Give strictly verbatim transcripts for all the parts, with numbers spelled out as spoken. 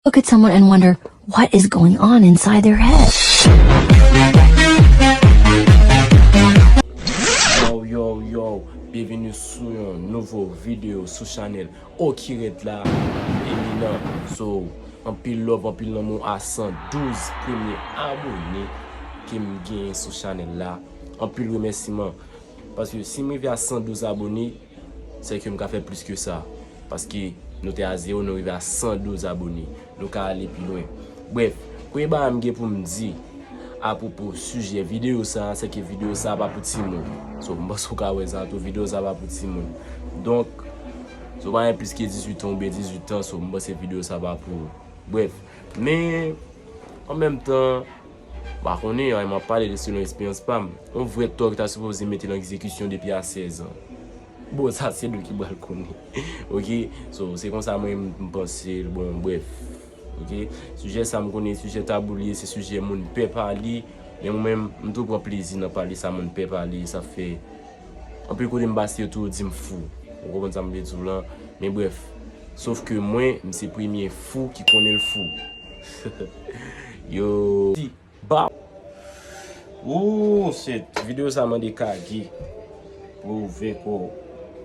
Look at someone and wonder what is going on inside their head. Yo, yo, yo, byenveni sou yon nouvo videyo sou chanèl Okirèt la, Eminan. So, anpil love, anpil lanmou a san douz premye abone ke m genyen sou chanèl la. Anpil remèsiman. Paske si m rive a san douz abone, se ke m ka fè plis ke sa. Paske nou te a zewo, nou rive a san douz abone. Nou ka ale pi lwen. Brèf, premye bagay m gen pou m di apwopo sijè videyo sa, se ke videyo sa pa pou timoun. So, m panse w ka wè sa tou, videyo sa pa pou timoun. Donk, so, w pa gen plis ke dizuit an oubyen dizuit an, so, m panse videyo sa pa pou ou. Brèf, men, an menm tan, m pa konnen, m ap pale de selon eksperyans pa m. Yon vrè tò ki ta sipoze mete l an egzekisyon depi a sèz an. Bon, sa se nou ki pral konnen. Ok? So, se konsa mwen m panse l. Bon, brèf. Ok? Sijè sa m konnen, sijè tabou li ye, se sijè moun pè pale. Men mwen menm, m tou pran plezi nan pale sa moun pè pale. Sa fè anpil kote m pase yo tou di m fou. Ou konprann sa m vle di w lan? Men brèf. Sof ke mwen, m se premye fou ki konnen l fou. Yo. Ba. Ooh, shit. Videyo sa mande kage pou ouvè kò w.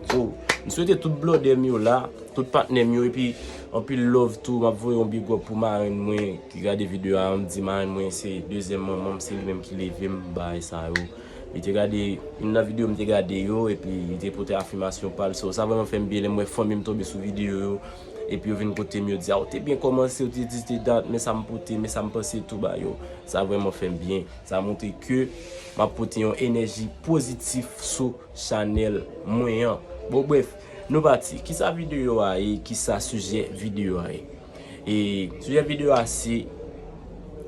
So, m swete tout blòdè m yo la, tout patnè m yo, epi anpil love tou. M ap voye yon big up pou marenn mwen ki gade videyo a. M di marenn mwen se dezyèm manman m, se li menm ki leve m, bagay sa yo. Li te gade, youn nan videyo m te gade yo, epi li te pote afimasyon pa l. So, sa vrèman fè m byen lè m wè fanmi m tonbe sou videyo yo, epi yo vin kote m, yo di, a, ou te byen kòmanse, ou te di, te dat, men sa m pote, men sa m panse tou ba yo. Sa vrèman fè m byen. Sa montre ke m ap pote yon enèji pozitif sou chanèl mwen an. Bon, brèf, nou pati. Kisa videyo a ye? Kisa sijè videyo a ye? E sijè videyo a se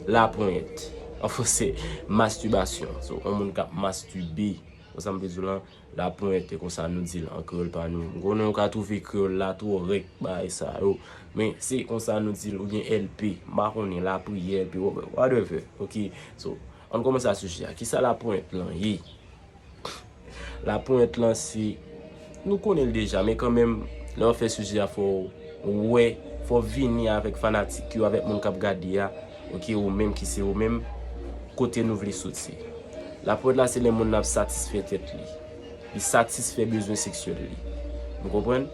laponyèt. An fransè, mastibasyon. So, yon moun k ap mastibe. Konsa m vle di w lan, laponyèt, e konsa nou di l an kreyòl pa nou. M konnen w ka twouve kreyòl la twò rèk bagay sa yo. Men se konsa nou di l, oubyen L P. M pa konnen, lapriyè, L P, whatever. Ok, so, ann kòmanse a sijè a. Kisa laponyèt lan ye? Laponyèt lan se, nou konnen l deja, men kanmenm, lè w ap fè sijè a, fò w wè, fò w vini avèk fanatik yo, avèk moun k ap gade a, ok, ou menm ki se ou menm, kote nou vle soti. Laponyèt la se lè moun nan ap satisfè tèt li. Li satisfè bezwen seksyèl li. Nou konprann?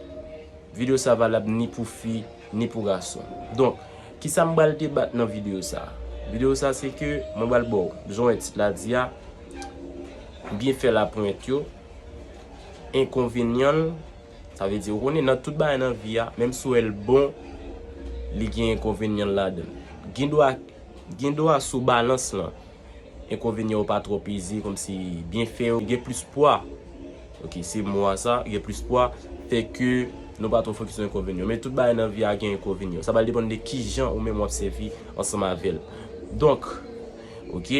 Videyo sa valab ni pou fi, ni pou gason. Donk, kisa m pral debat nan videyo sa? Videyo sa se ke mwen pral ba w, jan w wè tit la di a, byenfè laponyèt yo, enkonvenyan l, sa vle di, ou konnen nan tout bagay nan vi a, menm si w wè l bon, li gen enkonvenyan l ladan l. Gen dwa, gen dwa sou balans lan, enkonvenyan yo pa twò peze, kòmsi byenfè yo gen plis pwa. Ok, se mo a sa, gen plis pwa, fè ke nou pa twò fokis sou enkonvenyan. Men tout bagay nan vi a gen enkonvenyan. Sa pral depann de kijan ou menm w ap sèvi ansanm avè l. Donk, ok,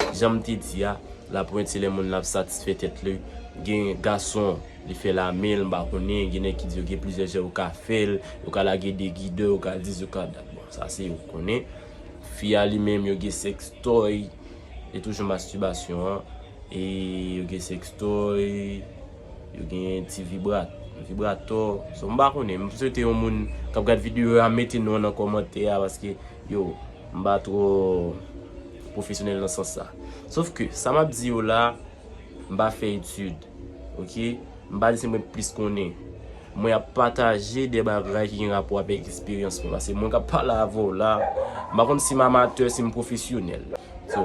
jan m te di a, laponyèt se lè moun nan ap satisfè tèt li. Gen gason, li fè lame l, m pa konnen, gen nèg ki di yo gen plizyè jan yo ka fè l, yo ka lage de gidè, yo ka dis, yo ka dat. Bon, sa se yo konnen. Fi a li menm, yo gen sextoy, e toujou mastibasyon an. E yo gen sextoy, yo gen ti vibrat-, vibratò. So, m pa konnen, m swete yon moun k ap gad videyo a mete non nan kòmantè a, paske, yo, m pa twò pwofesyonèl nan sans sa. Sof ke, sa m ap di yo la, m pa fè etid, ok? M pa di se mwen k plis konnen. Mwen ap pataje de bagay ki gen rapò avèk eksperyans mwen. Paske mwen k ap pale avè w la, m pa konn si m amatè, si m pwofesyonèl. So,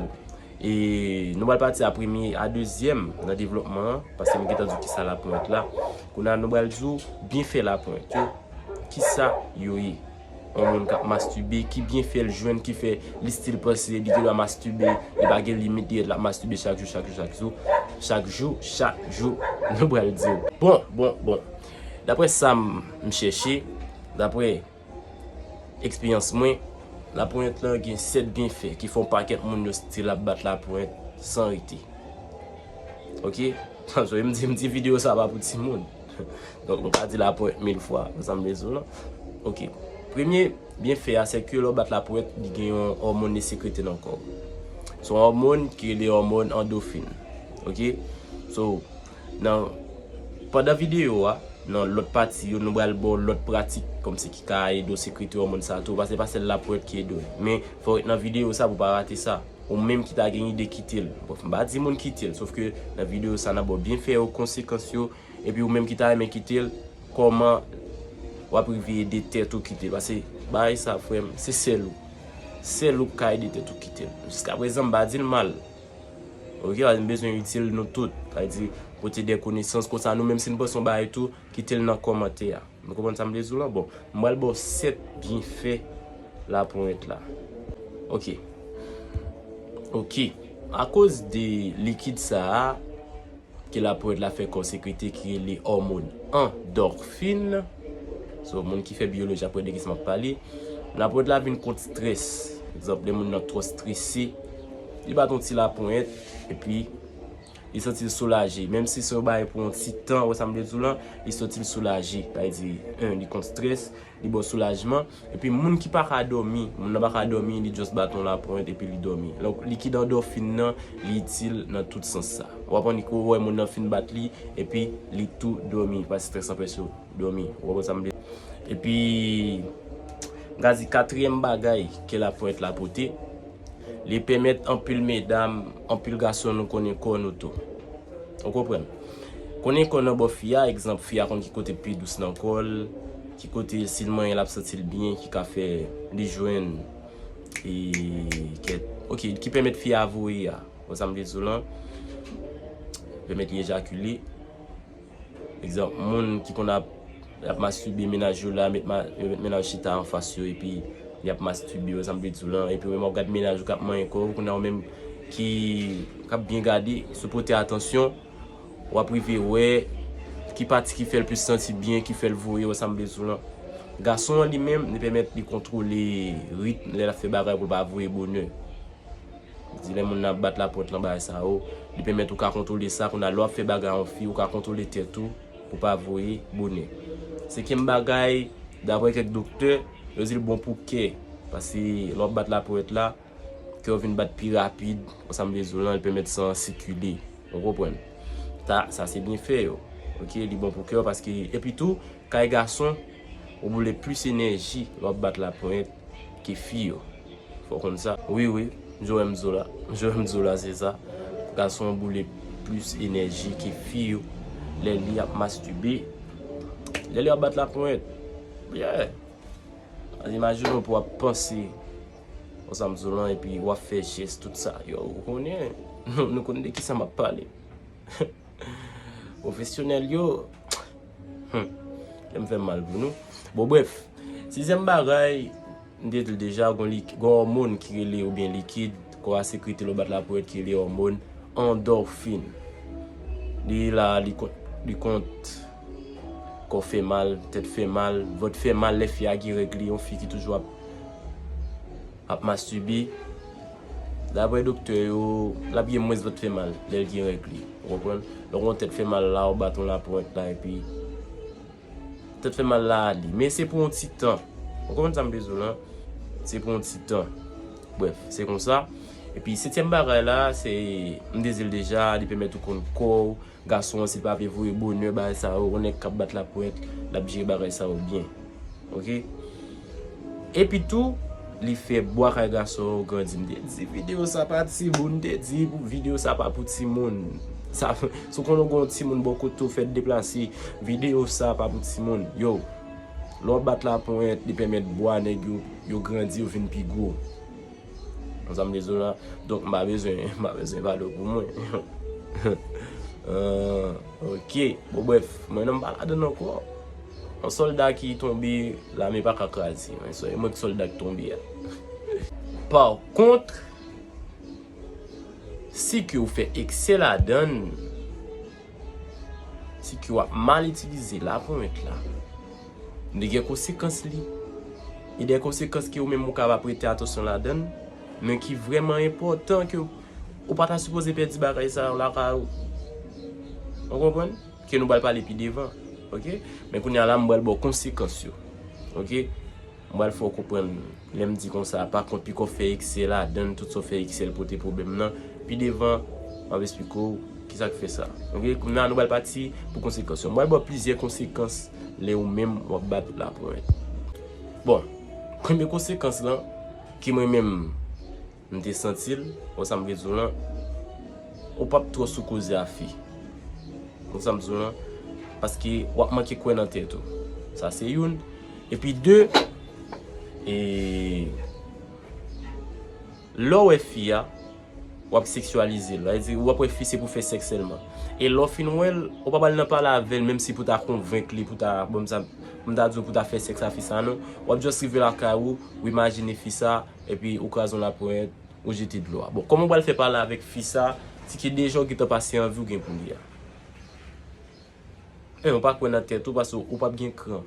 e nou pral pati a premye, a dezyèm nan devlòpman an, paske m gentan di w kisa laponyèt la. Kounye a nou pral di w byenfè laponyèt yo. Kisa yo ye? Yon moun k ap mastibe, ki byenfè l jwenn, ki fè li still panse li gen dwa mastibe, li pa gen limit, li ret l ap mastibe chak jou, chak jou, chak jou, chak jou, chak jou, nou pral di w. Bon, bon, bon. Daprè sa m, m chèche, daprè eksperyans mwen, laponyèt lan gen sèt byenfè ki fè yon pakèt moun yo still ap bat laponyèt san rete. Ok? So, m di, m di videyo sa pa pou timoun. Donk, nou ka di laponyèt mil fwa, sa m vle di w lan. Ok. Premye byenfè a, se ke lè w bat laponyèt, li gen yon òmòn li sekrete nan kò w. Se yon òmòn ki rele òmòn andofin. Ok? So, nan, pandan videyo a, Nan lòt pati yo, nou pral ba w lòt pratik kòmsi ki ka ede w sekrete òmòn sa tou, paske se pa sèl laponyèt ki ede w. Men fò w ret nan videyo sa pou w pa rate sa. Ou menm ki ta gen ide, kite l. Bon, m pa di moun kite l, sof ke nan videyo sa n ap ba w byenfè yo, konsekans yo, epi ou menm ki ta renmen kite l, kòman w ap rive ede tèt ou kite l. Paske bagay sa, frè m, se sèl ou. Sèl ou k ka ede tèt ou kite l. Jiskaprezan, m pa di l mal. Oke, m bezwen itil nou tout. Sa vle di, pote de konesans konsa, nou menm si n panse yon bagay tou, kite l nan kòmantè a. Nou konprann sa m vle di w lan? Bon, m pral ba w sèt byenfè laponyèt la. Oke. Oke. Akoz de likid sa a, ke laponyèt la fè kò sekrete ki rele òmòn andòfin. So, moun ki fè biyoloji ap wè de kisa m ap pale. Laponyèt la vin kont strès. Egzanp, lè moun nan twò strese, li bat yon ti laponyèt, epi li santi l soulaje. Menm si se yon bagay pou yon ti tan, ou wè sa m vle di w lan, li santi l soulaje. Sa vle di, en, li kont strès, li ba w soulajman. Epi moun ki pa ka dòmi, moun nan pa ka dòmi, li just bat yon laponyèt epi li dòmi. Donk, likid andòfin nan, li itil nan tout sans sa. Ou konprann, ou wè moun nan fin bat li, epi li tou dòmi, paske strès anpeche w dòmi. Ou konprann sa m vle? Epi, m ka di katriyèm bagay ke laponyèt la pote, li pèmèt anpil medam, anpil gason nou konnen kò nou tou. Ou konprann? Konnen kò nan bò fi a, egzanp, fi a konn ki kote pi dous nan kò l, ki kote si l manyen l ap santi l byen, ki ka fè li jwenn, e, kèt, oke, ki pèmèt fi a voye a. Wè sa m vle di w lan? Pèmèt li ejakile. Egzanp, moun ki konn ap, ap mastibe, mennaj yo la, met ma-, yo met mennaj chita anfas yo, epi y ap mastibe, wè sa m vle di w lan, epi w menm w ap gad mennaj ou k ap manyen kò w, kounye a w menm ki, k ap byen gade, si w pote atansyon, w ap rive wè ki pati ki fè l plis santi byen, ki fè l voye, wè sa m vle di w lan. Gason an li menm, li pèmèt li kontwole ritm lè l ap fè bagay pou l pa voye bonè. Di lè moun nan ap bat laponyèt lan, bagay sa yo, li pèmèt ou ka kontwole sa, kounye a lè w ap fè bagay a yon fi, ou ka kontwole tèt ou pou w pa voye bonè. Senkyèm bagay, daprè kèk doktè, yo di l bon pou kè, paske lè w ap bat laponyèt la, kè w vin bat pi rapid, wè sa m vle di w lan, li pèmèt san an sikile. Ou konprann? Sa, sa se byenfè yo. Oke, li bon pou kè w paske, epi tou, kay gason, ou boule plis enèji lè w ap bat laponyèt ke fi yo. Fò w konn sa. Wi, wi, Joe M Zola. Joe M Zola, se sa. Gason an boule plis enèji ke fi yo lè li ap mastibe, lè li ap bat laponyèt. Yeah. Imajine w pou w ap panse, wè sa m di w lan, epi w ap fè jès, tout sa. Yo, ou konnen, nou, nou konnen de kisa m ap pale. Pwofesyonèl yo, hmm, kè m fè mal pou nou. Bon, brèf, sizyèm bagay, m te di l deja, gon lik-, gon òmòn ki rele, oubyen likid, kò a sekrete lè w bat laponyèt ki rele òmòn andòfin. Li la, li kont, li kont kò fè mal, tèt fè mal, vant fè mal, lè fi a gen règ li, yon fi ki toujou ap, ap mastibe. Daprè doktè yo, l ap gen mwens vant fè mal lè l gen règ li. Ou konprann? Donk, yon tèt fè mal la, ou bat yon laponyèt la, epi tèt fè mal la ale. Men se pou yon ti tan. Ou konprann sa m vle di w lan? Se pou yon ti tan. Brèf, se konsa. Epi, setyèm bagay la, se, m te di l deja, li pèmèt ou konn kò w. Gason an, si l pa vle voye bonè, bagay sa yo, yon nèg k ap bat laponyèt, l ap jere bagay sa yo byen. Oke? Epi tou, li fè bwa kay gason yo grandi. M te di videyo sa pa timoun, m te di pou videyo sa pa pou timoun. Sa, si w konnen w gen yon timoun bò kote w, fè l deplase. Videyo sa pa pou timoun. Yo, lè w bat laponyèt, li pèmèt bwa nèg yo, yo grandi, yo vin pi gwo. Ou sa m vle di w la? Donk, m pa bezwen, m pa bezwen pale w pou mwen. Ah, oke. Bon, brèf, mwen non m pa ladann ankò. Yon sòlda ki tonbe, lame pa ka kraze. Men se mwen ki sòlda ki tonbe a. Pa kont, si ke w fè eksè ladann, si ke w ap mal itilize laponyèt la, li gen konsekans li. E de konsekans ke ou menm ou ka pa prete atansyon ladann, men ki vrèman enpòtan ke ou pa ta sipoze pèdi bagay sa yo lakay ou. Ou konprann? Ke nou pral pale pi devan. Oke? Men kounye a la, m pral ba w konsekans yo. Oke? M pral fè w konprann lè m di konsa, pa kont, piko fè eksè ladann, tout sa w fè eksè l pote pwoblèm nan. Pi devan, m ap esplike w Kisa k fè sa? Ok, kounye a nou pral pati pou konsekans yo. Mwen ba w plizyè konsekans lè ou menm w ap bat laponyèt. Bon, premye konsekans lan, ki mwen menm m te santi l, ou sa m vle di w lan, ou p ap twò sou koze a fi. Ou sa m di w lan, paske w ap manke kwè nan tèt ou. Sa se youn. Epi de, e, lè w wè fi a, w ap seksyalize l. Sa vle di, w ap wè fi se pou fè sèks sèlman. E lè w fin wè l, ou pa pral nan pale avè l, menm si pou ta konvenk li, pou ta, bon, m sa, m ta di w pou ta fè sèks a fi sa, non. W ap just rive lakay ou, ou imajine fi sa, epi ou kraze yon laponyèt, ou jete dlo a. Bon, kòman w pral fè pale avèk fi sa, si ke deja w gentan pase anvi w gen pou li a? En, ou pa kwè nan tèt ou, paske ou p ap gen kran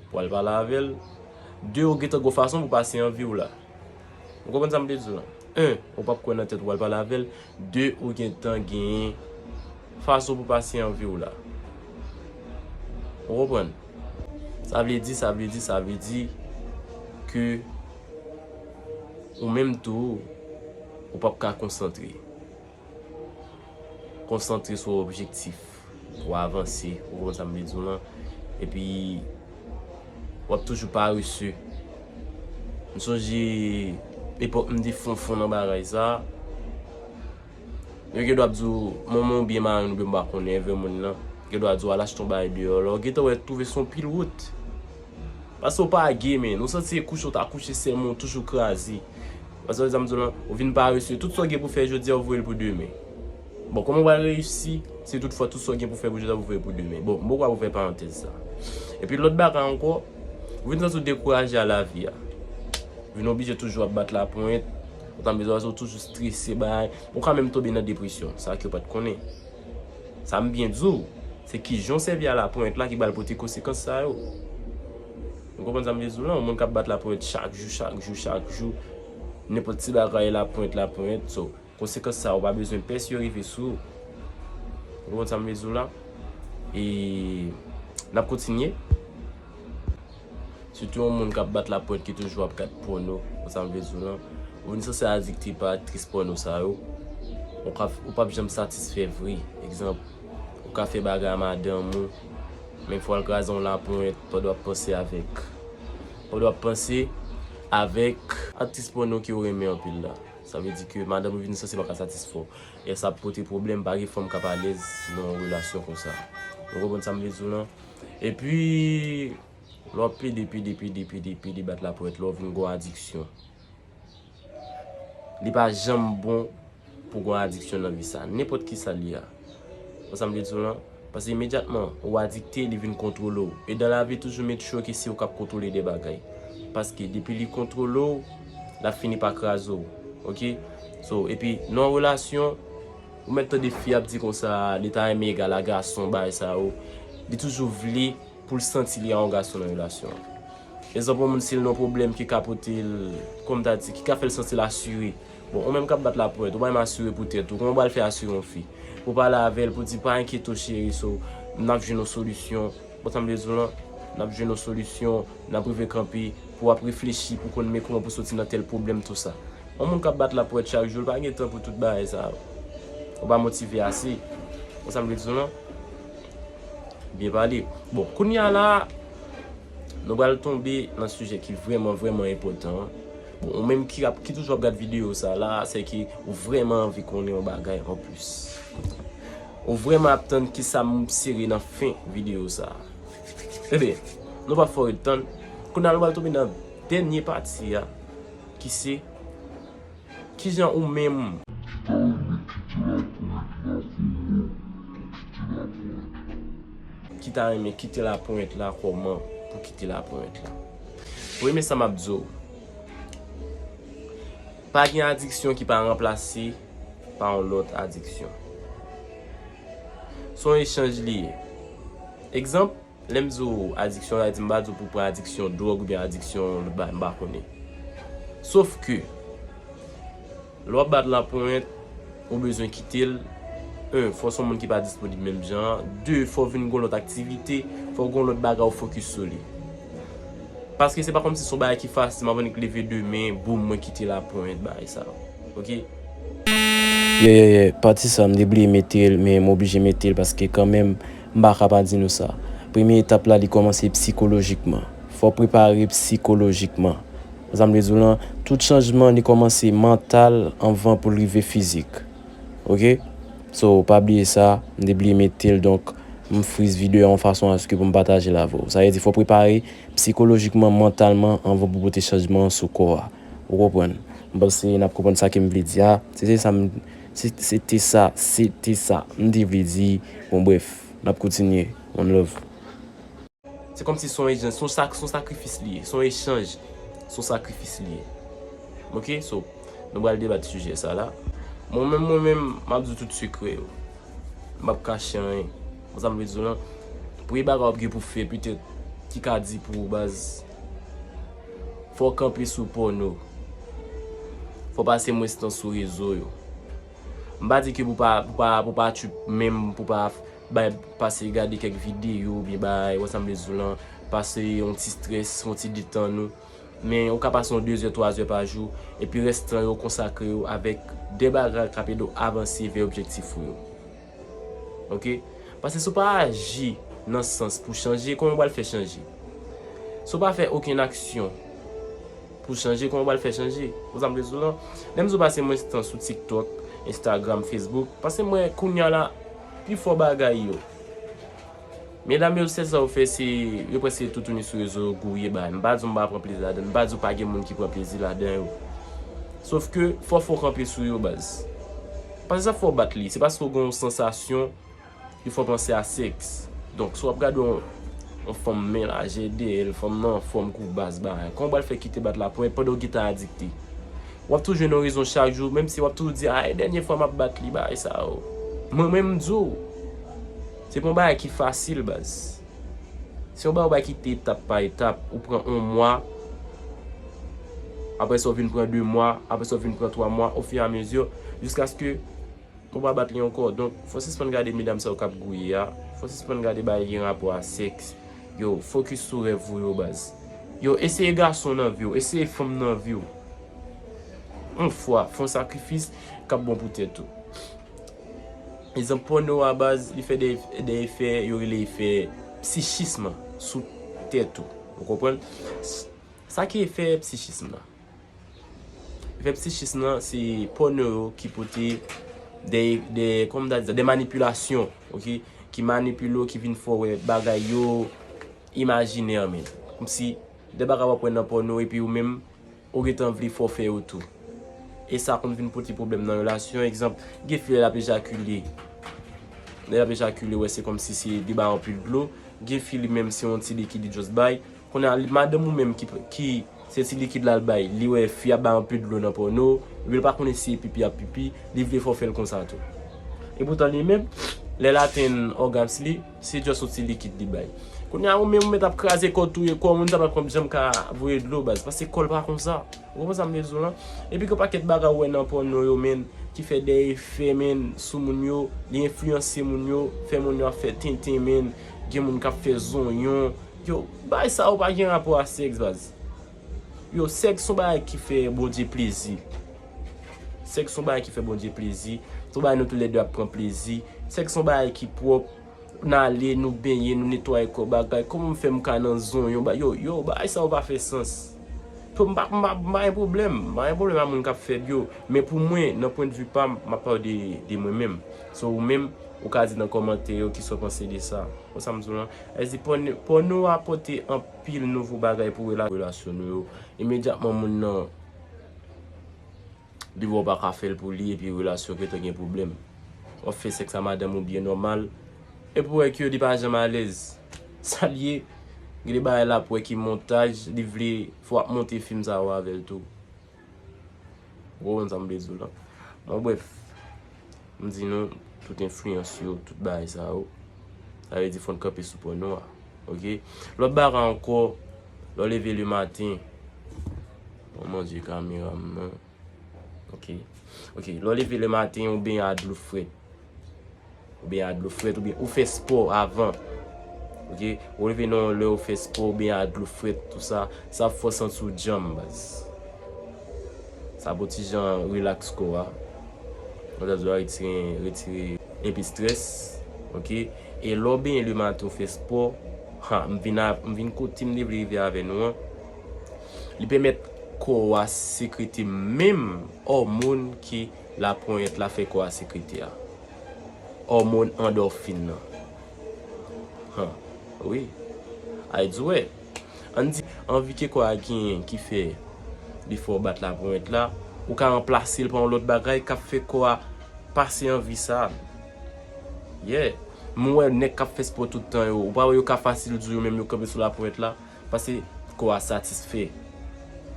pou al pale avè l. De, ou gentan gon fason pou pase anvi w la. Ou konprann sa m vle di w lan? En, ou p ap kwè nan tèt ou al pale avè l. De, ou gentan genyen fason pou pase anvi w la. Ou konprann? Sa vle di, sa vle di, sa vle di ke ou menm tou, ou p ap ka konsantre. Konsantre sou objektif pou avanse, ou konprann sa m vle di w lan. Epi, w ap toujou parese. M sonje epòk m te fon fon nan bagay sa. Yo gen dwa ap di w, manman w byen mare n oubyen m pa konnen, evè moun nan. Gen dwa di w al achte yon bagay deyò. Lè w gentan wè, twouve se yon pil wout. Paske w pa gay, men. Ou santi se kouche w ta kouche sèlman, w toujou kraze. Paske sa m di w lan, ou vin parese. Tout sa w gen pou fè jodi a, ou voye l pou demen. Bon, kòman w pral reyisi si toutfwa tout sa w gen pou fè pou jodi a, ou voye l pou demen? Bon, m poko ap ouvè parantèz sa. Epi lòt bagay ankò, ou vin santi w dekouraje a lavi a. Vin oblije toujou ap bat laponyèt. Ou tann bezwen, ou toujou strese, bagay. Ou ka menm tonbe nan depresyon. Sa ke w pa t konnen. Sa m byen di w, se kijan w sèvi a laponyèt la ki pral pote konsekans sa yo. Ou konprann sa m vle di w lan? Yon moun k ap bat laponyèt chak jou, chak jou, chak jou, nenpòt ti bagay laponyèt, laponyèt. So, konsekans sa yo pa bezwen pè si yo rive sou ou. Ou konprann sa m vle di w lan? E n ap kontinye. Sitou yon moun k ap bat laponyèt ki toujou ap gad pòno, ou sa m vle di w lan. Ou vin sanse adikte pa aktris pòno sa yo. Ou ka, ou p ap janm satisfè vre. Egzanp, ou ka fè bagay a madanm ou, men fò w al kraze yon laponyèt pandan w ap panse avèk, pandan w ap panse avèk aktris pòno ke w renmen anpil la. Sa vle di ke madanm ou vin sanse pa ka satisfè w. E sa ap pote pwoblèm, pa gen fanm k ap alèz nan yon relasyon konsa. Ou konprann sa m vle di w lan? Epi, lè w ap pede, pede, pede, pede, pede bat laponyèt, lè w vin gon adiksyon. Li pa janm bon pou gon adiksyon nan vi sa. Nenpòt ki sa l ye a. Ou sa m vle di w lan? Paske imedyatman ou adikte, li vin kontwole w. E dan lavi, toujou make sure ke se ou k ap kontwole de bagay. Paske depi li kontwole w, l ap fini pa kraze w. Ok? So, epi, nan yon relasyon, ou mèt tande fi ap di konsa, li ta renmen egal a gason, bagay sa yo. Li toujou vle pou l santi li a yon gason nan relasyon an. Egzanp, yon moun si l nan pwoblèm ki ka pote l, kòm ta di, ki ka fè l santi l asire. Bon, ou menm k ap bat laponyèt, ou pa menm asire pou tèt ou. Kòman w pral fè asire yon fi? Pou pale avè l, pou di, pa enkyete w cheri, so, n ap jwenn yon solisyon. Bon, sa m vle di w lan, n ap jwenn yon solisyon, n ap rive kanpe, pou w ap reflechi, pou konn men kòman pou soti nan tèl pwoblèm, tou sa. Yon moun k ap bat laponyèt chak jou, l pa gen tan pou tout bagay sa yo. Ou pa motive ase. Bon, sa m vle di w lan? Byen pale. Bon, kounye a la, nou pral tonbe nan sijè ki vrèman, vrèman enpòtan an. Bon, ou menm ki ap, ki toujou ap gad videyo sa la, se ke ou vrèman anvi konnen yon bagay anplis. Ou vrèman ap tann kisa m sere nan fen videyo sa. Ebyen, nou pa fè w ret tann. Kounye a nou pral tonbe nan dènye pati a, ki se, kijan ou menm ki ta renmen kite laponyèt la, kòman pou kite laponyèt la? Premye sa m ap di w, pa gen adiksyon ki pa ranplase pa yon lòt adiksyon. Se yon echanj li ye. Egzanp, lè m di w adiksyon, sa vle di m pa di w pou pran adiksyon dwòg oubyen adiksyon lòt bagay, m pa konnen. Sof ke, lè w ap bat laponyèt, ou bezwen kite l. En, fò w se yon moun ki pa disponib menm jan an. De, fò w vin gon lòt aktivite, fò w gon lòt bagay ou fokis sou li. Paske se pa kòmsi se yon bagay ki fasil, m ap annik leve demen, boum, mwen kite laponyèt, bagay sa yo. Ok? Yeah, yeah, yeah. Pati sa, m te bliye mete l, men m oblije mete l paske kanmenm, m pa ka pa di nou sa. Premye etap la, li kòmanse sikolojikman. Fò w prepare sikolojikman. Sa m vle di w lan, tout chanjman, li kòmanse mantal anvan pou l rive fizik. Oke? So, pa bliye sa, m te bliye mete l, donk, m friz videyo a yon fason aske pou m pataje l avè w. Sa vle di, fò w prepare sikolojikman, mantalman, anvan pou pote chanjman an sou kò a. Ou konprann? M panse n ap konprann sa ke m vle di a. Se te sa m, se, se te sa, se te sa m te vle di. Bon, bref, n ap kontinye. One love. Se kòmsi se yon echanj, se yon sak-, se yon sakrifis li ye, se yon echanj, se yon sakrifis li ye. Oke, so, nou pral debat sijè sa la. Mwen menm, mwen menm, m ap di w tout sekrè yo. M p ap kache anyen. Konn sa m vle di w lan, premye bagay w ap gen pou fè petèt ki ka di pou ou baz, fò w kanpe sou pòno. Fò w pase mwens tan sou rezo yo. M pa di ke pou pa, pou pa, pou pa trip menm, pou pa bay, pase gade kèk videyo oubyen bay, wè sa m vle di w lan, pase yon ti strès, yon ti detann ou. Men ou ka pase yon de zè, twa zè pa jou, epi rès tan yo konsakre yo avèk de bagay k ap ede w avanse vè objektif ou yo. Oke? Paske si w pa aji nan sans pou chanje, kòman w pral fè chanje? Si w pa fè okenn aksyon pou chanje, kòman w pral fè chanje? Ou sa m vle di w lan? Lè m di w pase mwens tan sou TikTok, Instagram, Facebook, paske m wè kounye a la, pifò bagay yo. Medam yo, sèl sa yo fè, se yo prèske tou tounen sou rezo yo gouye bagay. M pa di w m pa pran plezi ladan l, m pa di w pa gen moun ki pran plezi ladan yo. Sof ke fò, fò w kanpe sou yo, baz. Paske sa fè w bat li, se paske w gen yon sansasyon ki fè w panse a sèks. Donk, si w ap gade yon, yon fanm men lajè dèyè l, fanm nan anfòm kou baz bagay, kòman w pral fè kite bat la pwen pandan w gentan adikte? W ap toujou jwenn yon rezon chak jou, menm si w ap toujou di, "A, e dènye fwa m ap bat li, bagay sa yo." Mwen menm, m di w, se pa yon bagay ki fasil, baz. Se yon bagay ou bay kite etap pa etap. Ou pran yon mwa, apre sa, w vin pran de mwa, apre sa, w vin pran twa mwa, ofiramezi, jiskaske ou pa bat li ankò. Donk, fò w sispann gade medam sa yo k ap gouye a. Fò w sispann gade bagay gen rapò a sèks. Yo, fokis sou rèv ou yo, baz. Yo, eseye gason nan vi w, eseye fanm nan vi w. Yon fwa, fè yon sakrifis k ap bon pou tèt ou. Egzanp, pòno a, baz, li fè de, de efè, yo rele efè psichisme sou tèt ou. Ou konprann? Sa ki efè psichisme la? Efè psichisme la, se pòno yo ki pote de, de, kòman m ta di sa, de manipilasyon, oke? Ki manipile w, ki vin fè w wè bagay yo imajinè, men. Kòmsi de bagay w ap wè nan pòno, epi ou menm, ou gentan vle fè w fè yo tou. E sa konn vin pote pwoblèm nan relasyon. Egzanp, gen fi lè l ap ejakile. Lè l ap ejakile, wè, se kòmsi se de bagay anpil dlo. Gen fi li menm, se yon ti likid li just bay. Kounye a, li, madanm ou menm ki, ki se ti likid la l bay, li wè fi ap bay anpil dlo nan pòno, epi l pa konnen si se pipi ap pipi, li vle fè w fè l konsa tou. E poutan li menm, lè l atenn ògasm li, se just yon ti likid li bay. Kounye a, ou menm ou mèt ap kraze kò w, touye kò w, moun sa pa t konn janm ka voye dlo, baz, paske kò l pa konsa. Ou konprann sa m vle di w lan? Epi gen pakèt bagay ou wè nan pòno yo, men, ki fè de efè, men, sou moun yo, li enfliyanse moun yo, fè moun yo ap fè tenten, men, gen moun k ap fè zonyon. Yo, bagay sa yo pa gen rapò a sèks, baz. Yo, sèks se yon bagay ki fè Bondye plezi. Sèks se yon bagay ki fè Bondye plezi. Se yon bagay nou toulède ap pran plezi. Sèks se yon bagay ki pwòp. Nou ale, nou benyen, nou netwaye kò, bagay. Kòman m fè m ka nan zonyon, ba, yo, yo, bagay sa yo pa fè sans. Pou m pa, m pa, m pa gen pwoblèm. M pa gen pwoblèm a moun k ap fè l yo. Men pou mwen, nan pwennvi pa m, m ap pale de, de mwen menm. So, ou menm, ou ka di nan kòmantè yo kisa w panse de sa. Ou sa m di w lan? Èske pòno, pòno a pote anpil nouvo bagay pou rela-, relasyon nou yo? Imedyatman, moun nan li wè w pa ka fè l pou li, epi relasyon gentan gen pwoblèm. W ap fè sèks a madanm ou byen nòmal, epi w wè ke li pa janm alèz. Sa l ye? Gen de bagay l ap wè ki montaj, li vle fò w ap monte fim sa yo avè l tou. Ou konprann sa m vle di w lan? Bon, brèf, m di nou, tout enfliyans yo, tout bagay sa yo, sa vle di fò n kanpe sou pòno a. Oke? Lòt bagay ankò, lè w leve le maten, bon, Bondye, kamera m nan. Oke. Oke, lè w leve le maten, ou benyen a dlo frèt. Ou benyen a dlo frèt, oubyen ou fè spò avan. Oke? Ou leve nan yon lè ou fè spò, ou benyen a dlo frèt, tou sa, sa ap fè w santi w djanm, baz. Sa pou ti jan rilaks kò a. Mwen ta di w a retire, retire enpe strès, oke? E lè w benyen lematen, w fè spò, ha, m vin a, m vin kote m te vle rive avè nou an. Li pèmèt kò a sekrete menm òmòn ke laponyèt la fè kò a sekrete a. Òmòn andòfin nan. Han, wi. Ay di w wè. Ann di, anvi ke kò a genyen ki fè li fè w bat laponyèt la, ou ka ranplase l pa yon lòt bagay k ap fè kò a pase anvi sa. Yeah. M wè nèg k ap fè spò tout tan yo, ou pa wè yo ka fasil di w yo menm yo kanpe sou laponyèt la, paske kò a satisfè.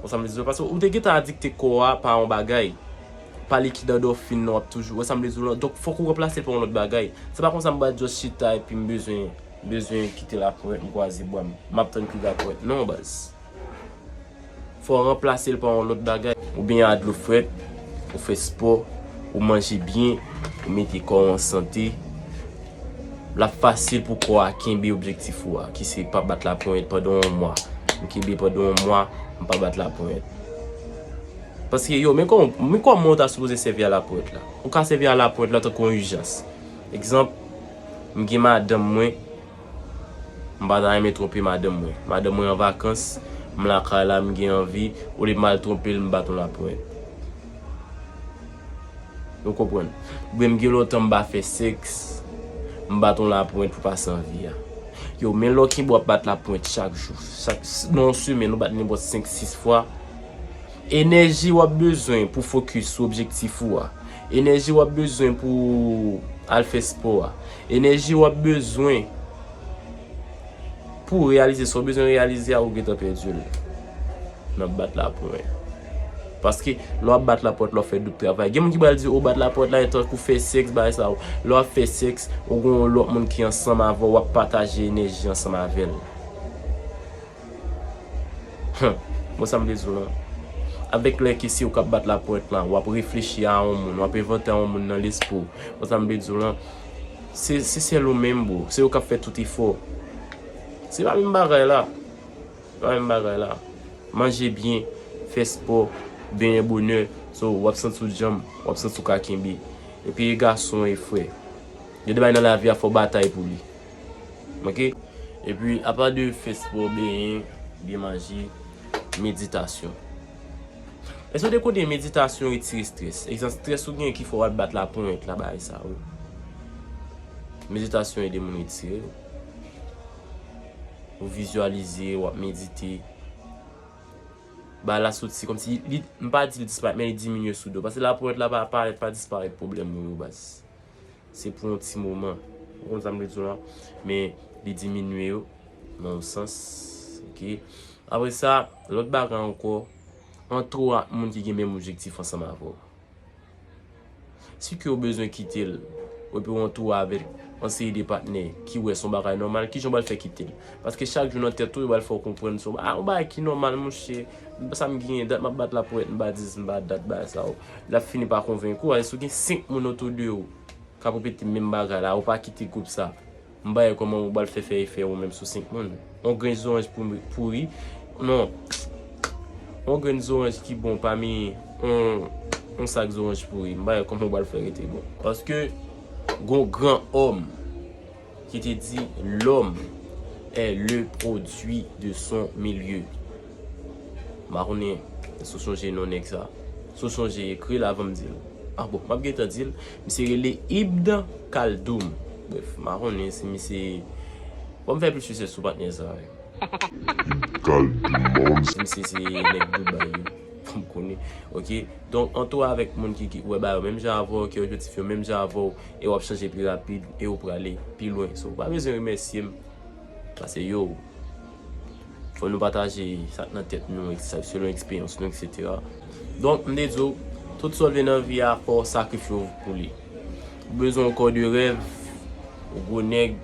Ou sa m vle di w, paske ou te gentan adikte kò a pa yon bagay, pa likid andòfin nan w ap toujou, ou sa m vle di w lan, donk fòk ou ranplase l pa yon lòt bagay. Se pa konsa m pral just chita epi m bezwen, bezwen kite laponyèt, m kwaze bwa m, m ap tann kriz laponyèt. Non, baz. Fò w ranplase l pa yon lòt bagay. Ou benyen a dlo frèt, ou fè spò, ou manje byen, ou mete kò w an sante. L ap fasil pou kò a kenbe objektif ou a, ki se pa bat laponyèt pandan yon mwa. M kenbe pandan yon mwa, m pa bat laponyèt. Paske yo, men kòman, men kòman w ta sipoze sèvi a laponyèt la? Ou ka sèvi a laponyèt la tankou yon ijans. Egzanp, m gen madanm mwen, m pa ta renmen twonpe madanm mwen. Madanm mwen an vakans, m lakay la, m gen anvi, olye m al twonpe l, m bat yon laponyèt. Nou konprann? Oubyen m gen lontan m pa fè sèks, m bat yon laponyèt pou pase anvi a. Yo, men lè w kenbe w ap bat laponyèt chak jou, chak, nan yon semèn, ou bat nenpòt senk, sis fwa, enèji w ap bezwen pou fokis sou objektif ou a, enèji w ap bezwen pou al fè spò a, enèji w ap bezwen pou w reyalize sa w bezwen reyalize a, ou gentan pèdi l nan bat laponyèt. Paske lè w ap bat laponyèt, lè w ap fè doub travay, gen moun ki pral di, o, bat laponyèt la e tankou fè sèks, bagay sa yo. Lè w ap fè sèks, ou gen yon lòt moun ki ansanm avè w, w ap pataje enèji ansanm avè l. Hum, bon, sa m vle di w lan. Avèk lè ke se ou k ap bat laponyèt lan, w ap reflechi a yon moun, w ap envante a yon moun nan lespri w. Bon, sa m vle di w lan, se, se sèl ou menm, bro. Se ou k ap fè tout efò. Se pa menm bagay la. Se pa menm bagay la. Manje byen, fè spò, benyen bonè. So, w ap santi w djanm, w ap santi w ka kenbe. Epi e gason e frè. Gen de bagay nan lavi a fò w batay pou li. Oke? Epi, apa de fè spò, benyen, byen manje, meditasyon. Èske w te konnen meditasyon retire strès? Egzanp, strès ou gen ki fè w al bat laponyèt la, bagay sa, wi. Meditasyon ede moun retire l. Ou vizyalize, w ap medite. Bagay la soti, kòmsi li, m pa di li disparèt, men li diminye sou do. Paske laponyèt la pa parèt, pa disparèt pwoblèm ou yo, baz. Se pou yon ti moman. Ou konn sa m vle di w la? Men li diminye yo nan yon sans. Oke. Apre sa, lòt bagay ankò, antoure ak moun ki gen menm objektif ansanm avè w. Si ke w bezwen kite l, epi w antoure avèk yon seri de patnè ki wè se yon bagay nòmal, kijan w pral fè kite l? Paske chak jou nan tèt ou, yo pral fè w konprann se yon, ah, yon bagay ki nòmal, monchè. Sa m genyen, dat m ap bat laponyèt, m pa di, m pa dat bagay sa yo. L ap fini pa konvenk ou, alè si w gen senk moun otou de ou k ap repete menm bagay la, ou pa kite gwoup sa. M pa wè kòman ou pral fè fè efè ou menm sou senk moun. On grenn zoranj pou, pouri. Non. On grenn zoranj ki bon pami on, on sak zoranj pouri. M pa wè kòman ou pral fè rete bon. Paske gon gran òm ki te di, l'homme est le produit de son milieu. M pa konnen si w sonje non nèg sa. Si w sonje, ekri l avan m di l. Ah bon, m ap gentan di l. Misye rele Ibn Khaldun. Brèf, m pa konnen si misye, bon, m fè plis resèch sou patnè sa, wi. Khaldun. Si misye se nèg Dubai yo, fò m konnen. Oke? Donk, antoure avèk moun ki, ki wè bagay yo menm jan avè w, ki objektif yo menm jan avè w, e w ap chanje pi rapid, e w prale pi lwen. So, ou pa bezwen remèsye m. Paske yo, fò nou pataje sa k nan tèt nou, sa, selon eksperyans nou, etsetera. Donk, m te di w, tout sa w vle nan vi a, fò w sakrifye w pou li. Ou bezwen yon kò de rèv, ou gwo nèg,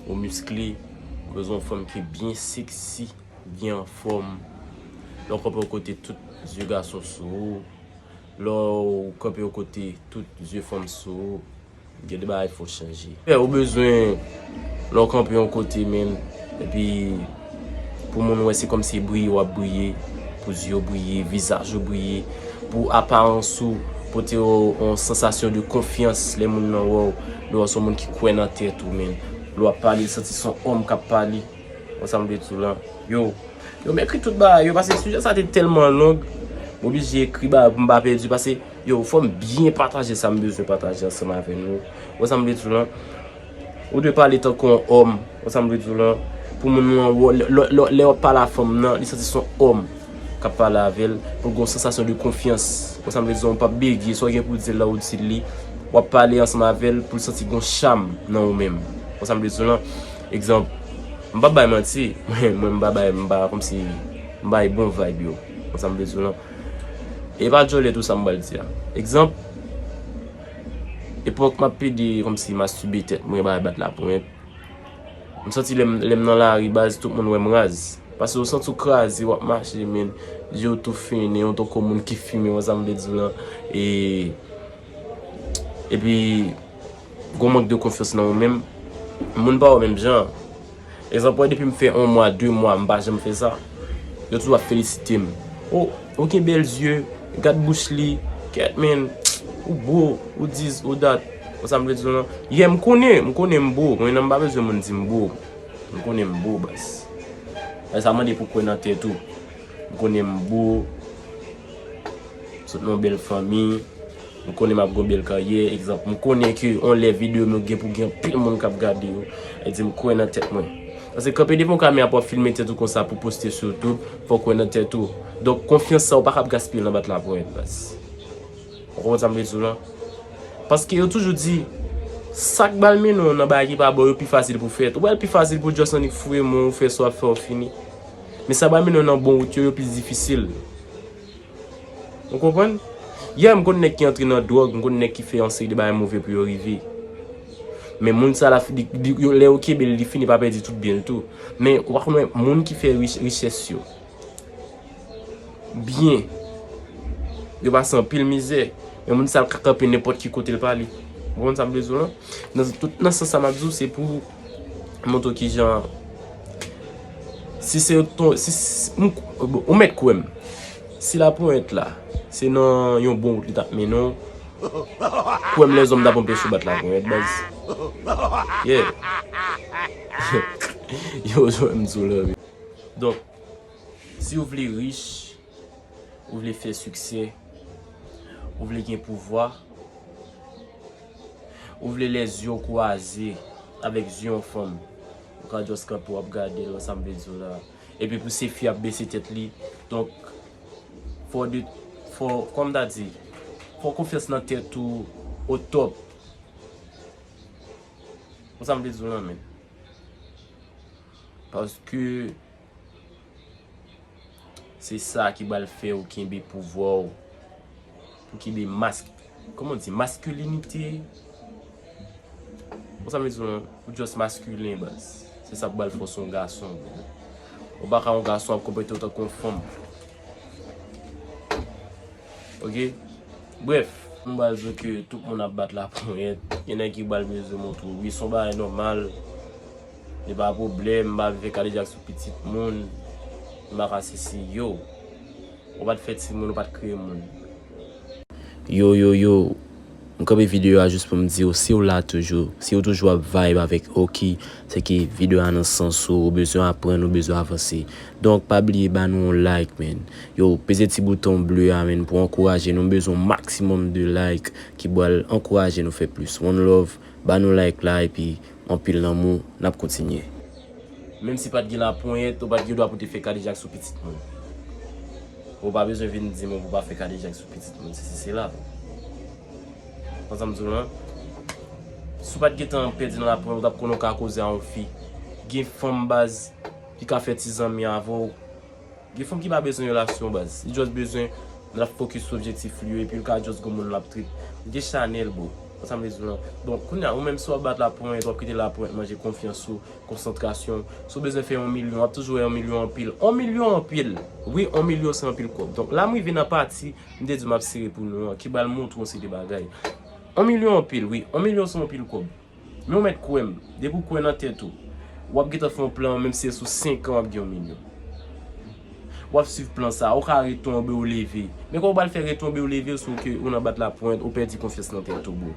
ou miskle, ou bezwen yon fanm ki byen seksi, byen anfòm. Lè w kanpe yon kote, tout zye gason sou ou. Lè w kanpe yon kote, tout zye fanm sou ou. Gen de bagay fò chanje. Ou bezwen, lè w kanpe yon kote, menm, epi pou moun wè se kòmsi briye w ap briye, pou zye w briye, vizaj ou briye, pou aparans ou Pote w yon sansasyon de konfyans lè moun nan wè w, lè w se yon moun ki kwè nan tèt ou, men. Lè w ap pale, l santi se yon òm k ap pale. Wè sa m vle di w lan. Yo, yo, m ekri tout bagay yo, paske sijè sa te tèlman long, m oblije ekri bagay pou m pa pèdi, paske, yo, fò m byen pataje sa m bezwen pataje ansanm avè nou. Wè sa m vle di w lan. Ou dwe pale tankou yon òm. Wè sa m vle di w lan. Pou moun nan, lè, lè, lè, lè w ap pale a fanm nan, li santi se yon òm k ap pale avè l, pou l gen yon sansasyon de konfyans. Wè sa m vle di w lan, ou p ap bege, sa w gen pou w di l la, ou di l li. W ap pale ansanm avè l pou l santi gen yon cham nan ou menm. Wè sa m vle di w lan. Egzanp, m p ap bay manti, mwen, mwen, m pa bay, m pa kòmsi, m bay bon vibe yo. Wè sa m vle di w lan. E pa djòlè tou sa m pral di a. Egzanp, epòk m ap pede kòmsi mastibe tèt mwen, bay bat laponyèt. M santi lè m, lè m nan lari, baz, tout moun wè m raz. Paske ou santi w kraze, w ap mache, men, je w tou fini, ou tankou moun ki fimen, wè sa m vle di w lan. E, epi, gon mank de konfyans nan ou menm. Moun pa wè w menm jan. Egzanp, wè, depi m fè yon mwa, de mwa, m pa janm fè sa. Yo toujou ap felisite m. O, ou gen bèl zye, gad bouch li, kèt, men, ou bo, ou dis, ou dat. Wè sa m vle di w lan. Yeah, m konnen, m konnen m bo, men m pa bezwen moun di m bo. M konnen m bo, baz. Sa mande pou kwè nan tèt ou. M konnen m bo. Sot nan yon bèl fanmi. M konnen m ap gen yon bèl karyè. Egzanp, m konnen ke yon lè videyo m yo gen pou gen anpil moun k ap gade yo. E di m kwè nan tèt mwen. Paske kanpe devan yon kamera pou w ap filme tèt ou konsa pou poste sou YouTube, fò w kwè nan tèt ou. Donk, konfyans sa, ou pa kab gaspiye l nan bat laponyèt, baz. Ou konprann sa m vle di w lan? Paske yo toujou di, sa k ba l mennen w nan bagay ki pa bon yo pi fasil pou fèt. Ou wè l pi fasil pou just annik foure men w, fè sa w ap fè, w fini. Men sa k ba l mennen w nan bon wout yo, yo plis difisil. Ou konprann? Yeah, m konn nèg ki antre nan dwòg, m konn nèg ki fè yon seri de bagay move pou yo rive. Men moun sa la, li, li, yo, lè yo kenbe l, li fini pa pèdi tout byen l tou. Men ou pa konn wè moun ki fè rich, richès yo byen. Yo pase anpil mizè. Men moun sa l ka kanpe nenpòt ki kote l pale. Ou konprann sa m vle di w lan? Nan, tout, nan sans sa m ap di w, se pou montre w kijan, si se ton, si, si, m, bon, ou mèt kwè m. Si laponyèt la, se nan yon bon wout li t ap mennen w, kwè m lèzòm t ap anpeche w bat laponyèt, baz. Yeah. Yo, jwenn m sou lè. Donk, si w vle rich, ou vle fè siksè, ou vle gen pouvwa, ou vle lè zye w kwaze avèk zye yon fanm, ou ka just kanpe w ap gade l, wè sa m vle di w la. Epi pou se fi ap bese tèt li, donk, fò de, fò, kòm ta di, fò konfyans nan tèt ou o top. Wè sa m vle di w lan, men. Paske se sa ki pral fè w kenbe pouvwa w. Ou kenbe mask, kòman w di, maskilinite. Bon, sa m vle di w lan, ou just maskilen, baz. Se sa k pral fè w se yon gason, bro. Ou pa ka yon gason ap konpòte w tankou yon fanm. Ok? Brèf, m pral di w ke tout moun ap bat laponyèt. Gen nèg ki pral bezwen montre w, wi, se yon bagay nòmal. E pa pwoblèm, m pa vle fè kadejak sou pitit moun. M pa ka sesi, yo. Ou pa t fè timoun, ou pa t kreye moun. Yo, yo, yo. M kanpe videyo a jis pou m di w, si w la toujou, si w toujou ap vibe avèk Oki, se ke videyo a nan sans ou, ou bezwen aprann, ou bezwen avanse. Donk, pa bliye ba nou yon like, man. Yo, peze ti bouton ble a, man, pou ankouraje nou. M bezwen yon maksimòm de like ki pral ankouraje nou fè plis. One love, ba nou like la, epi anpil lanmou, n ap kontinye. Menm si pa t gen laponyèt, ou pa t gen dwa pou te fè kadejak sou pitit moun. Ou pa bezwen vin di m ou pa fè kadejak sou pitit moun, sesi sela. Konn sa m di w lan? Si w pa t gentan pèdi nan laponyèt, ou t ap konnen w ka koze a yon fi. Gen fanm baz ki ka fè ti zanmi avè w. Gen fanm ki pa bezwen relasyon baz. Li just bezwen l ap fokis sou objektif li yo epi l ka just gon moun l ap trip. Li gen chanèl, bro. Konn sa m vle di w lan? Donk, kounye a, ou menm si w ap bat laponyèt, w ap kite laponyèt manje konfyans ou, konsantrasyon. Si w bezwen fè yon milyon, w ap toujou wè yon milyon anpil. Yon milyon anpil! Wi, yon milyon se anpil kòb. Donk, la m rive nan pati, m te di m ap sere pou nou an, ki pral montre w yon seri de bagay. Yon milyon anpil, wi. Yon milyon se yon anpil kòb. Men w mèt kwè m, depi w kwè nan tèt ou, w ap gentan fè yon plan, menm si se sou senk an w ap gen yon milyon. W ap swiv plan sa, ou ka retonbe ou leve. Men kòman w pral fè retonbe ou leve si w ke ou nan bat lapwent, ou pèdi konfyans nan tèt ou, bro?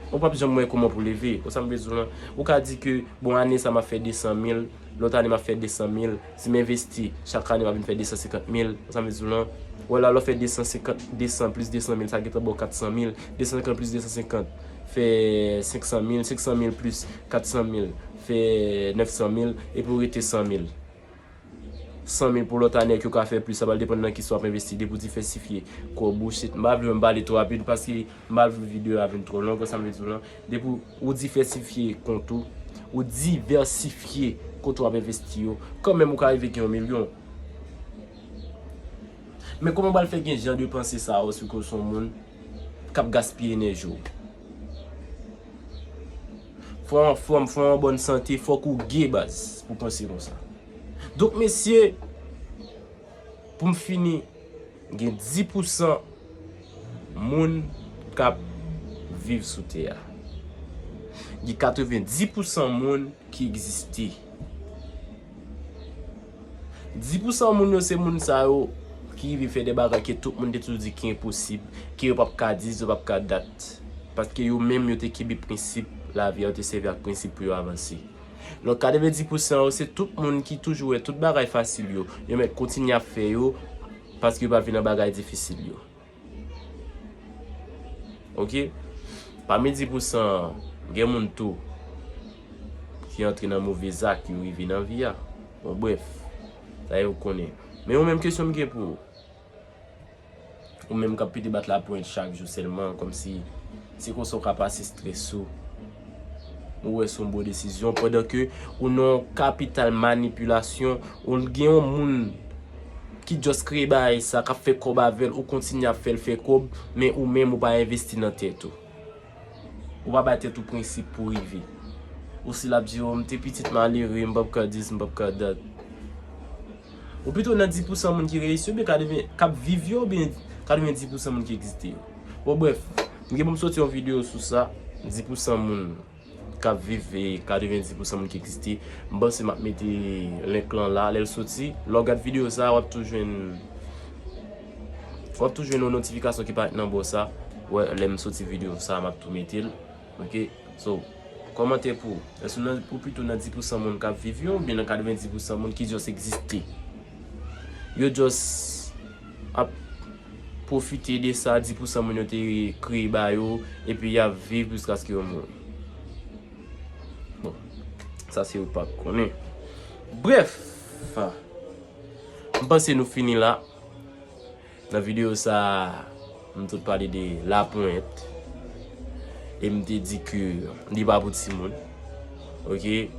Ou p ap janm wè kòman pou leve. Ou sa m vle di w lan? Ou ka di ke, bon, ane sa m ap fè de san mil, lòt ane m ap fè de san mil. Si m envesti, chak ane m ap vin fè de san senkant mil. Ou sa m vle di w lan? Wè la, lè w fè de san senkant, de san plis de san mil, sa gentan ba w kat san mil. De san senkant plis de san senkant fè senk san mil. Senk san mil plis kat san mil fè nèf san mil. Epi w rete san mil. San mil pou lòt ane, ke w ka fè plis, sa pral depann nan kisa w ap envesti. Depi w divèsifye kòb ou, shit. M pa vle menm pale twò rapid paske m pa vle videyo a vin twò long, konsa m vle di w lan. Depi w divèsifye kont ou, ou divèsifye kote w ap envesti yo, kanmenm ou ka rive gen yon milyon. Men kòman w pral fè gen jan de panse sa yo si w se yon moun k ap gaspiye enèji w? Fò w anfòm, fò w an bòn sante, fòk ou gay baz pou panse konsa. Donk, mesye, pou m fini, gen dis pousan moun k ap viv sou tè a. Gen katrevenndis pousan moun ki egziste. Dis pousan moun yo se moun sa yo ki rive fè de bagay ke tout moun te toujou di ki enposib, ke yo p ap ka di, yo p ap ka dat. Paske yo menm yo te kenbe prensip lavi a, yo te sèvi ak prensip pou yo avanse. Lòt katrevenndis pousan yo se tout moun ki toujou wè tout bagay fasil yo, yo mèt kontinye ap fè yo paske yo pa vle nan bagay difisil yo. Oke? Pami dis pousan an, gen moun tou ki antre nan move zak, yo rive nan vi a. Bon, brèf, sa yo konnen. Men yon menm kesyon m gen pou ou. Ou menm k ap pete bat lapwent chak jou sèlman, kòmsi se konsa w ka pase estrès ou. Ou wè se yon bon desizyon, pandan ke ou nan yon kapital manipilasyon, ou gen yon moun ki just kreye bagay sa, k ap fè kòb avè l, ou kontinye ap fè l fè kòb, men ou menm ou pa envesti nan tèt ou. Ou pa bay tèt ou prensip pou rive. Ou si l ap di, "Oh, m te pitit malere, m p ap ka dis, m p ap ka dat." Ou pito nan dis pousan moun ki reyisi oubyen katreven, k ap viv yo oubyen katrevenndis pousan moun ki egziste yo? Bon, brèf, m gen pou m soti yon videyo sou sa, dis pousan moun k ap viv e katrevenndis pousan moun ki egziste. M panse m ap mete link lan la, lè l soti. Lè w gad videyo sa, w ap tou jwenn, w ap tou jwenn yon notifikasyon ki parèt nan bò sa. Wè, lè m soti videyo sa, m ap tou mete l. Oke? So, kòmantè pou ou. Èske w nan, ou pito nan dis pousan moun k ap viv yo oubyen nan katrevenndis pousan moun ki just egziste? Yo just ap pwofite de sa dis pousan moun yo te kreye ba yo, epi y ap viv jiskaske yo mouri. Bon, sa se ou pa konnen. Brèf, m panse nou fini la. Nan videyo sa a, m tout pale de lapwent. E m te di ke li pa pou timoun. Oke?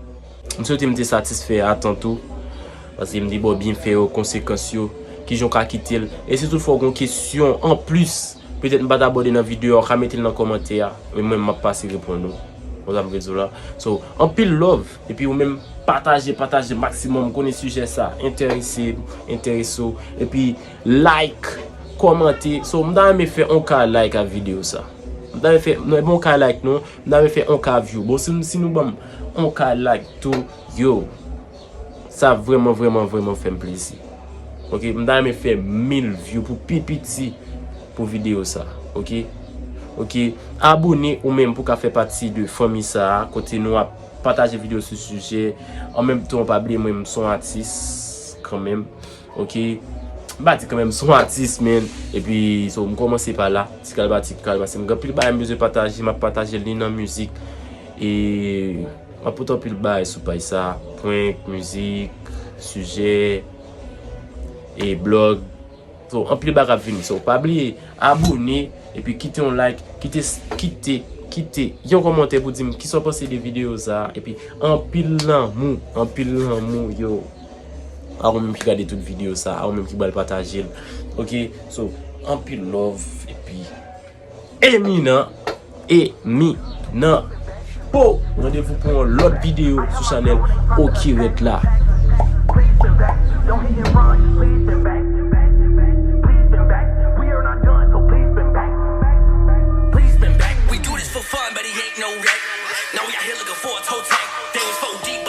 M swete m te satisfè atant ou. Paske m te ba w byenfè yo, konsekans yo, kijan w ka kite l. E si toutfwa w gen kesyon anplis, petèt m pa t abòde nan videyo a, w ka mete l nan kòmantè a. Men mwen, m ap pase reponn ou. Ou sa m vle di w la. So, anpil love. Epi ou menm, pataje, pataje maksimòm. M konnen sijè sa enterese m, enterese w. Epi, like, kòmante. So, m ta renmen fè yon ka like ak videyo sa. M ta renmen fè, non, e pa yon ka like non, m ta renmen fè yon ka view. Bon, si, si nou ban m yon ka like tou, yo, sa vrèman, vrèman, vrèman fè m plezi. Oke, m ta renmen fè mil view pou pi piti pou videyo sa. Oke? Oke, abòne ou menm pou ka fè pati de fanmi sa a, kote nou ap pataje videyo sou sijè. An menm tan, pa bliye mwen, m se yon atis kanmenm. Oke? M pa di kanmenm, m se yon atis, men. Epi, so, m kòmanse pa la. Ti kal pa ti kal, paske m gen anpil bagay m bezwen pataje, m ap pataje l ni nan mizik. E m ap pote anpil bagay sou paj sa. Prank, mizik, sijè, e blòg. So, anpil bagay ap vini. So, pa bliye abòne, epi kite yon like, kite, kite, kite yon kòmantè pou di m kisa w panse de videyo sa a, epi anpil lanmou, anpil lanmou, yo. A ou menm ki gade tout videyo sa, a ou menm ki pral pataje l. Oke, so, anpil love, epi Eminan, Eminan. Po, randevou pou yon lòt videyo sou chanèl Okirèt la. Please bend back. Don't hit and run. Please bend back. Please bend back. We are not done, so please bend back. Please bend back. We do this for fun, but he ain't know that. Now we out here looking for a toe tag. They was four deep,